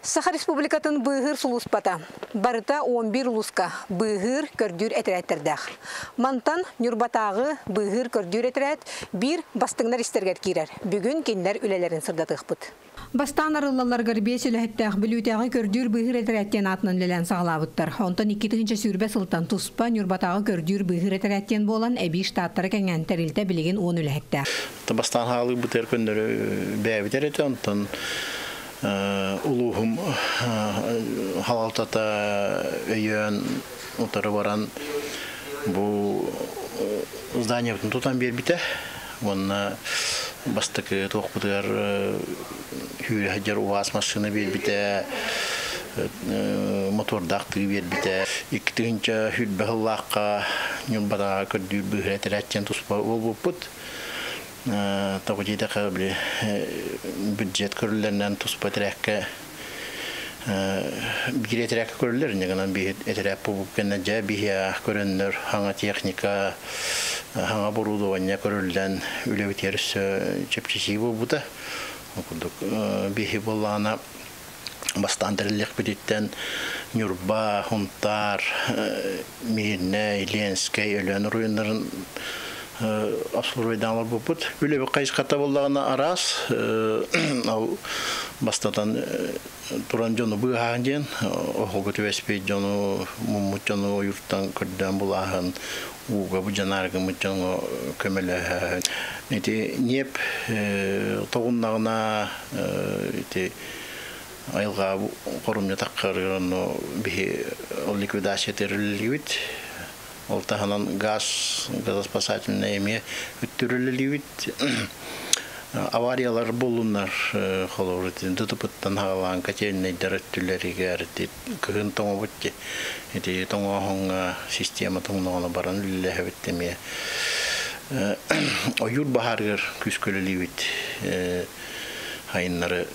Саха Республикатын быыһыыр сулууспата барыта 11 улууска быыһыыр көрдүүр этэрээттэрдээх. Мантан Ньурбатааҕы быыһыыр көрдүүр этэрээт биир бастыҥнар истэригэр киирэр. Бүгүн кинилэр үлэлэрин сырдатыахпыт. Бастаан арыллалларыгар биэс үлэһиттээх Бүлүүтээҕи көрдүүр быыһыыр этэрээт диэн аатынан үлэлээн саҕалаабыттар. Онтон 2020 сылтан туспа Ньурбатааҕы көрдүүр быыһыыр этэрээт диэн буолан эбии штаттара кэҥээн тэрилтэ билигин 10 үлэһиттээх. Бастаан хаалыыбытыгар көннөрү бэйэбит эрэ этэ, онтон улууһум халалтата өйөөн утары баран бу зданиебытын тутан биэрбитэ уонна бастакы туохпутугар сүүрэ сылдьар УАЗ массыына биэрбитэ, мотордаах тыы биэрбитэ. 2020 сыллаахха Ньурбатааҕы көрдүүр быыһыр этэрээт диэн туспа буолбуппут. Тоҕо диэтэххэ, били бюджет көрүллэринэн туспа этэрээккэ биир этэрээккэ көрүллэр, инньэ гынан биир этэрээк буолбут кэннэ дьэ биһиэхэ көрөннөр хаҥа техника, хаҥа оборудование көрүллэн үлэбитигэр өссө чэпчэтии буолбута. Ол курдук биһи буоллаҕына бастаан тэриллиэхпититтэн Ньурба, Хунтаар, Миирнэй, Ленскэй, Өлөөн оройуоннарын обслуживайдаан олорбуппут. Үлэбит хайысхата буоллаҕына араас. Ол бастатан туран дьону быыһааһын диэн, оһолго түбэспит дьону, муммут дьону ойууртан көрдөөн булааһын, ууга бу дьанааргыммыт дьоҥҥо көмөлөһөөһүн. Ити ньиэп тоҕуннаҕына ити айылҕа хорумньу таххарыгар онно биһи ол ликвидация тэриллибит. Ол таһынан газ, газоспасательнай эмиэ үттүрүллүбүт. Авариялар буоллуннар, холобур, ДТП-ттан хаалаан котельнайдар өттүлэригэр кыһын тоҥобут ди. Ити тоҥооһуҥҥа система тоҥноҕуна баран үлэлэһэбит эмиэ. Ойуур баһаарыгар күүскэ үлэлиибит айыннары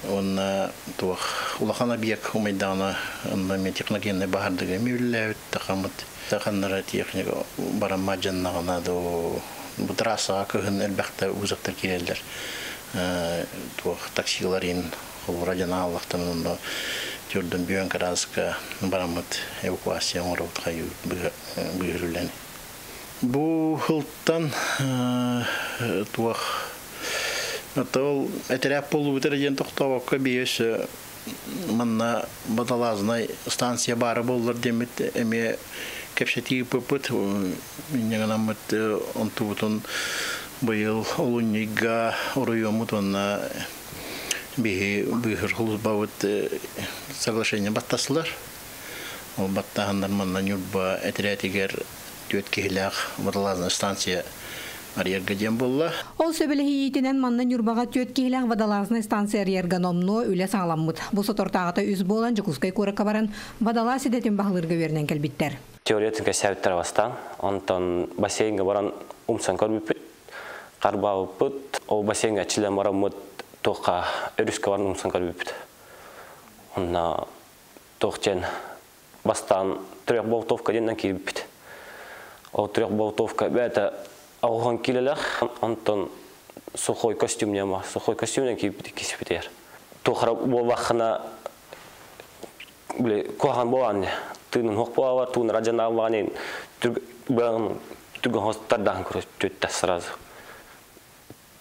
уонна туох улахан объект умайдаҕына онно эмиэ техногеннай баһаардыга эмиэ үлэлээбит тахаммыт ханнара техника баран мадьаннаҕына до бу трассаҕа кыһын элбэхтэ вызовтар киирэллэр туох таксилар иин холбура дьон ааллахтан онно тюрдун бүөн кырааска бараммыт эвакуация оҥоробут хайыы быыһыр үлэни бу сылтан туох ол этэрээк буоллубут эрэ диэн тохтообокко биэс манна водолазный станция баара буоллар диэммит эмиэ кэпсэтии ыыппыппыт. Инньэ гынаммыт онтубутун быйыл олунньуйга оройуоммут уонна биһи быыһыр сулууспабыт соглашение баттасылар. Ол баттаһаннар манна Ньурба этэрээтигэр түөрт киһилээх водолазная станция арыйарга диэн буолла. Ол сөбүлэһиитинэн манна Ньурбаҕа түөрт киһилээх водолазная станция арыйарга номнуо үлэ саҕаламмыт. Бу соторутааҕыта үс буолан Дьокуускай куоракка баран водолаз идэтин баһылыырга үөрэнэн кэлбиттэр. Теориятын кэсээбиттэр бастаан. Онтон бассейнга баран умсан көрбүппүт. Харбаабыппыт. Ол бассейнга чилэн бараммыт туохха өрүскэ баран умсан көрбүппүт. Онно туох диэн бастаан трехболтовка диэннэн киирбиппит. Ол трехболтовка бэйэтэ аҕыһан киилэлээх, онтон сухой костюм нема, сухой костюмнан киирбит киспитигэр. Туохара буоллаххына били куһаҕан буолаан тыынын хуох буолар, туунара дьанаабаҕын түргэн хостардаан көрө түттэ сразу.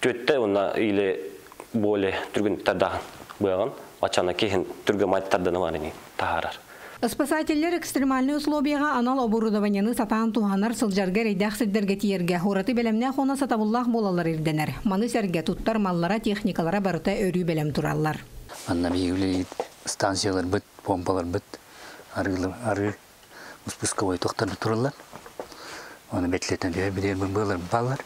Түөттэ уонна или более түргэн тардахан быаҕын ачана киһин түргэн майтарданы барыни таһаарар. Спасателлэр экстремальнай условияҕа анал оборудованиены сатаан туһанар, сылдьарга эрэйдээх сирдэргэ тиийэргэ ураты бэлэмнээх уонна сатабыллаах буолаллар ирдэнэр. Маны сэргэ туттар маллара, техникалара барыта өрүү бэлэм тураллар. Манна биһиги үлэлиир станцияларбыт, помпаларбыт, арыы спусковой тохтор тураллар. Оны бэтлетен түһэр билэр быалар бааллар.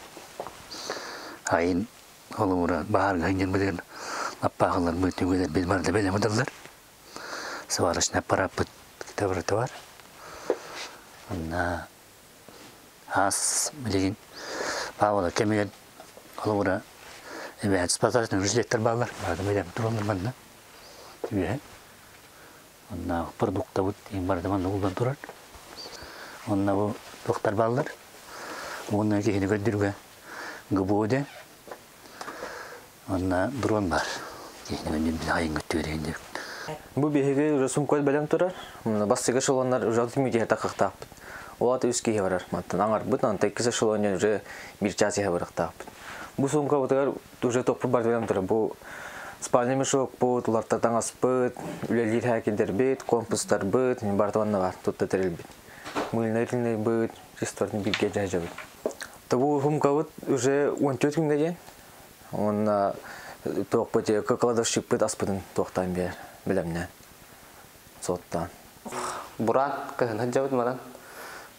Айын холобура баһаарга сылдьар билэр лаппаахылар түгүлэр бил барда бэлэм ыдаллар. Сварочный аппарааппыт китабырыта бар. Онна аас билигин Павла кэмигэр холобура эбээт спасательный жилеттер бааллар. Баада бэлэм тураллар манна. Түһэ. Онна продуктабыт иин барыта манна уллан турар. Онна бу туохтар бааллар. Уонна киһини көрдүргэ ГБО диэн. Онна дрон бар. Киһини көрдүр айын көттүөрейин деп. Бу биһиги уже сумкабыт бэлэм турар. Бастакы эшелоннар уже 6 мүнүүтэ таххахтаахпыт. Олат үс киһи барар. Мантан аңарбыт, онтон иккис эшелоннар уже бир час иһэ барыахтаахпыт. Бу сумкабытыгар уже топпут бар бэлэм турар. Бу спальный мешок бут, уларта таҥаспыт, үлэлиир хээкидэрбит, компастарбыт, барыта манна бар, тутта тэрилбит. Мыльный быт, чистотный бирге жайжабыт. Бу сумкабыт уже 14 күҥҥэ диэн. Онна туохпут кладовщикпыт аспытын туохтаан биэр билэмнэ. Соттан. Буран кыһын хаджабыт манан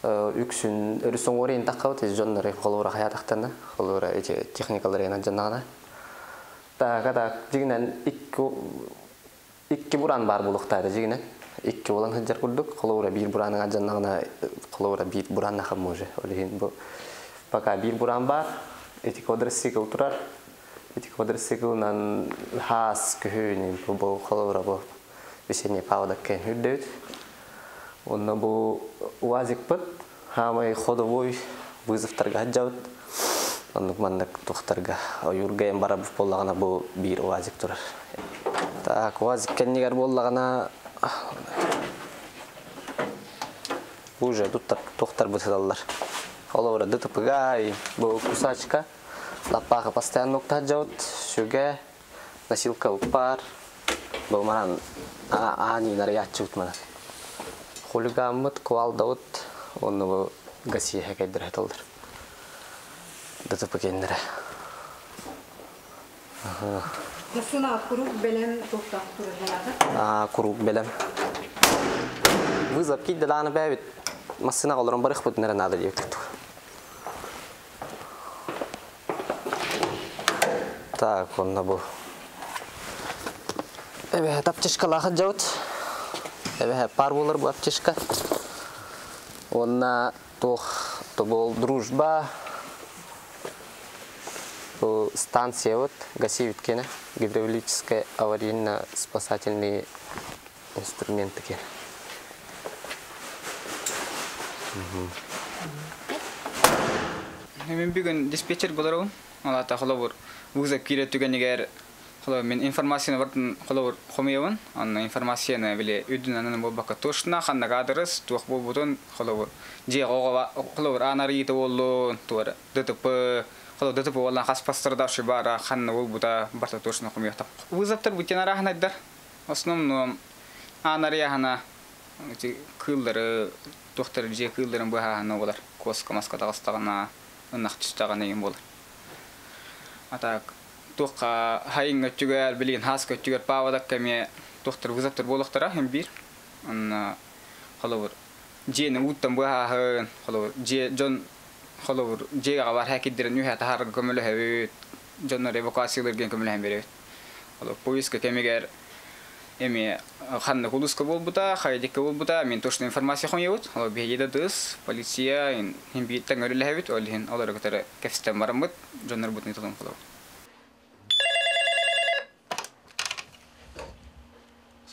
үксүн өрүс оҥорин таххабыт дьоннору холуура хаятахтана холуура эти техникалары жаннагана так так дигинен икки буран бар булуктайды дигинен икки болан хаджар курдук холуура бир бураныга жаннагана холуура бир буран нахам уже олихин бу пока бир буран бар эти квадроцикл турар эти квадроциклынан хаас күһүүнү бу холуура бу весенний паводок кен хүрдөбүт. Онно бу УАЗикпыт хамай ходовой вызовтарга хаджабыт. Оннук маннык тухтарга ойурга барабыт боллагана бу бир УАЗик турар. Так, УАЗик кеннигер боллагана уже тут тухтар бытылалар. Олора ДТПга бу кусачка лаппаха постоянно хаджабыт, сүгэ носилка пар. Бу манан аани нарыяччыбыт манан. Хулигаммыт, кувалдабыт, онну бу гасия хекейдер хеталдар. ДТП кеннере. Масына курук белем тоқтақ турар. А, курук белем. Вызов кидде дааны бәбит. Масына олорон барых бут нере надо дип тутту. Так, онна бу. Эбе, аптечкалаах жабыт. Эбе, пар болар бу аптечка. Онна тох, то бол дружба. Бу станция вот, Гасиевиткене, гидравлическая аварийно-спасательные инструменты. Мен бүгін диспетчер боларым. Алата холобур вызов кире түгенигер холобур мен информацияны бартын холобур хомуябын. Анна информацияны биле үдүн анан болбакка точно ханна кадырыс туох болбутун холобур же ого холобур анарыйты болду туар ДТП холобур ДТП болан хас пастырда бара ханна болбута барта точно хомуяктак. Вызовтар бутен арахнайдар. Основном анарыяхана кыллары тухтар же кылларын быһаһана болар. Коска маска тагыстагана ынах түстагана ем болар. Атак туққа хайын өттүгер билген хас көттүгер павадак кеме тухтар вызовтар болохтара хем бир. Анна холобур жени уттан быһаһын холобур же жон холобур жега бар хакиддерин үһә тахар көмөлөһөбүт дьоннор эвакуацияларген көмөлөһөн беребит. Холобур поиска кемигер эми ханна кулуска болбута, хайдикке болбута, мен точно информация хомьябыт. Ол бейеде дыс, полиция, хим биттен өрүлэбит, ол хин олар көтөрө кефстен барамыт, дьоннор бутны тулун холобур.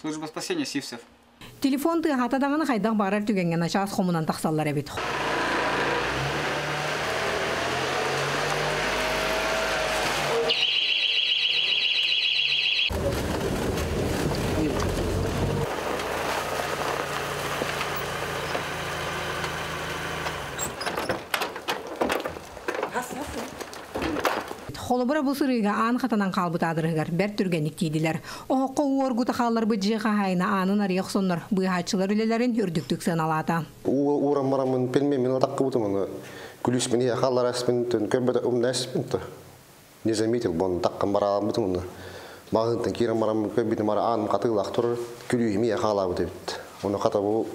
Служба спасения Сивцев. Телефон тыгата даганы хайдах барар түгенген начаас хомунан тахсаллар эбит. Холобура бу сырыга аан хатанан калбыт адырыгар бер түргенник тиидилер. Оһокко уоргута хааллар быджы хахайна аанын арыйах соннор быһаачылар үлелерин үрдүктүк сыналаата. Ууран марамын пельмен мен атакка бутум аны күлүс мен я халлар аспын төн көбөтө умнас то не заметил бон таккан бара бутум аны. Магынтан кирен марамын көбөтө мара аным катылак тур күлү ми я хала бут. Оны ката бу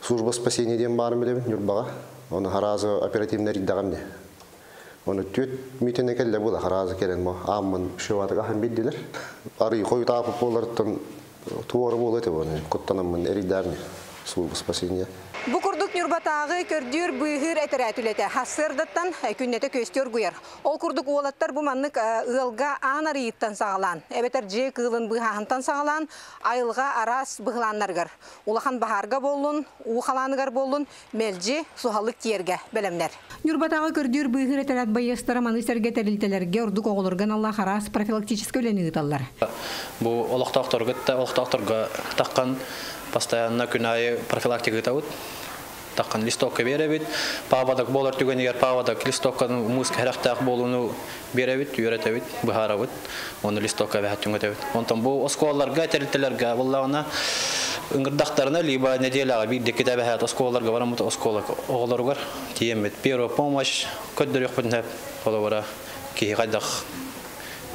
служба спасения ден барын билебин Нюрбага. Оны харазы оперативный ридагам не. Оны төт митене келле була харазы келен ма аммын шыватыга хам биддилер. Ары кой таапы боларттан туары болот оны куттанамын эридарни служба спасения. Бу курдук Суһаллык Ньурбатааҕы көрдүүр быыһыыр этэрээт үлэтэ сарсыардаттан күннэтэ күөстүү оргуйар. Ол курдук уолаттар бу маннык ыалга аан арыйыыттан саҕалаан, эбэтэр дьиэ кыылын быыһааһынтан саҕалаан, айылҕа араас быһылааннарыгар, улахан баһаарга буоллун, уу халааныгар буоллун, мэлдьи суһаллык тиийэргэ бэлэмнэр. Ньурбатааҕы көрдүүр быыһыыр этэрээт байыастара маны сэргэ тэрилтэлэргэ ордук оҕолорго аналлаах араас профилактическай үлэни ыыталлар. Бу олохтоохторго олохтоохторго таххан постоянно күн аайы профилактика ыытабыт. Таххан листовка биэрэбит. Паводок буолар түгэнигэр паводок листовканы муус сэрэхтээх буолууну биэрэбит, үөрэтэбит, быһаарабыт. Оны листовка бэһэт түҥөтөбүт. Онтон бу оскуолаларга, тэрилтэлэргэ буоллаҕына ыҥырдахтарына либо неделяҕа биирдэ китэ бэһэт оскуолаларга бараммыт оскуола оҕолоругар тиийэммит первая помощь көрдөрүөхпүт холобура киһи хайдах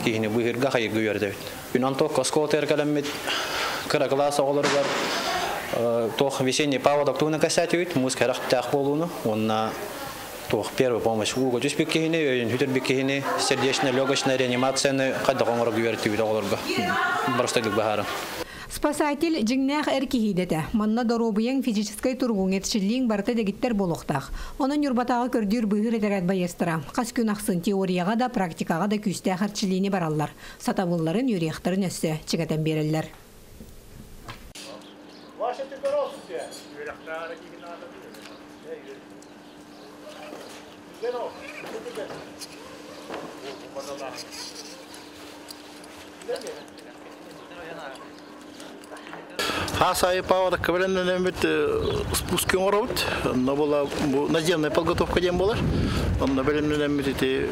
киһини быыһыырга хайырга үөрэтэбит. Күн онтуок оскуола кэлэммит кыра кылаас оҕолоругар туох весенний паводок туһунан кэпсээтибит, муус сэрэхтээх буолууну уонна туох первая помощь ууга түспүт киһини, өйүн сүтэрбит киһини, сердечно-легочная реанимацияны хайдах оҥорорго үөрэттибит оҕолорго. Простойдук быһааран. Спасатель дьиҥнээх эр киһи идэтэ. Манна доруобуйаҥ, физическэй туругуҥ, эрчиллииҥ барыта дэгиттэр буолуохтаах. Онон Ньурбатааҕы көрдүүр быыһыыр этэрээт байыастара хас күн ахсын теорияҕа да, практикаҕа да күүстээх эрчиллиини бараллар. Сатабылларын, үөрүйэхтэрин өссө чиҥэтэн биэрэллэр. Вася, ты здоров, Здоров. Хас аайы паводокка бэлэмнэнэммит спуски оҥоробут. Онно була бу наземная подготовка диэн буолар. Онно бэлэмнэнэммит ити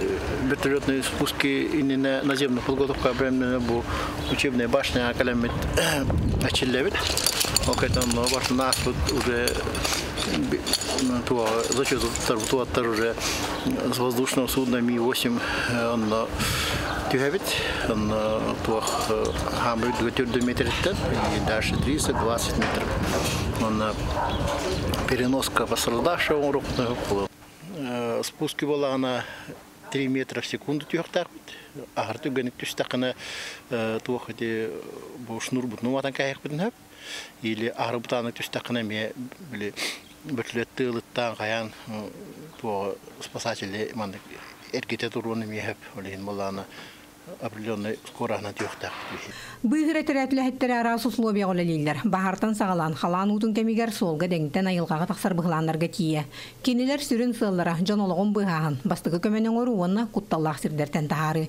вертолетные спуски иннинэ наземная подготовка бэлэмнэнэ бу учебная башня кэлэммит эрчиллэбит. Ол кэнниттэн онно башня ааспыт уже зачет туаттар уже с воздушного судна Ми-8 онно түһэбит. Онно туох хаамыр 4 метртэн и дальше 30-20 метров. Онно переноска пострадавшего оҥоруохпутун. Спуски буоллаҕына 3 метра в секунду түһүөхтээхпит. Аһары түргэнник түстэххинэ туох ити бу шнурбутун уматан кээһиэхпитин сөп. Или аһары бытааннык түстэххинэ эмиэ били вертолет тыалыттан хайаан туох спасатели маннык эргитэ туруон эмиэ сөп. Ол иһин буоллаҕына определенный скоростьынан түһүөхтээхпит. Быыһыыр этэрээт үлэһиттэрэ араас условияҕа үлэлииллэр. Баһаартан саҕалаан халаан уутун кэмигэр суолга дэҥтэн айылҕаҕа тахсар быһылааннарга тиийэ. Кинилэр сүрүн сыаллара дьон олоҕун быыһааһын, бастакы көмөнү оҥоруу уонна кутталлаах сирдэртэн таһаарыы.